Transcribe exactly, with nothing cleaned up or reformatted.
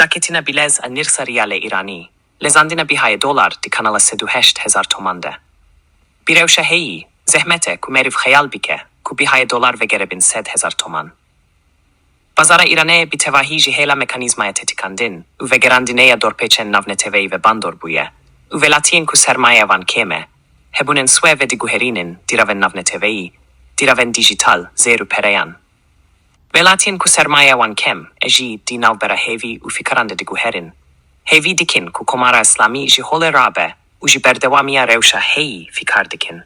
Raketîna bilez a nirxa riyalê îranî, lezandina bîhayê dolar di kanala sed û heşt hezar toman de. Bi rewşa heyî, zehmet e ku meriv xeyal bike ku bîhayê dolar vegere bin sed hezar toman. Bazara Îranê bi tevahî ji hêla mekanîzmaya tetikandin û vegerandinê ya dorpêçên navneteweyî ve bandor bûye û welatiyên ku sermayeya wan kêm e, hebûnên swê ve diguherînin dîravên navneteweyî, dîravên dîjîtal, zêr û pereyan. Welatiyên ku sermayeya wan kêm e jî di navbera hêvî û fikaran de diguherin. Hêvî dikin ku Komara Îslamî ji holê rabe û ji berdewamiya rewşa heyî fikar dikin.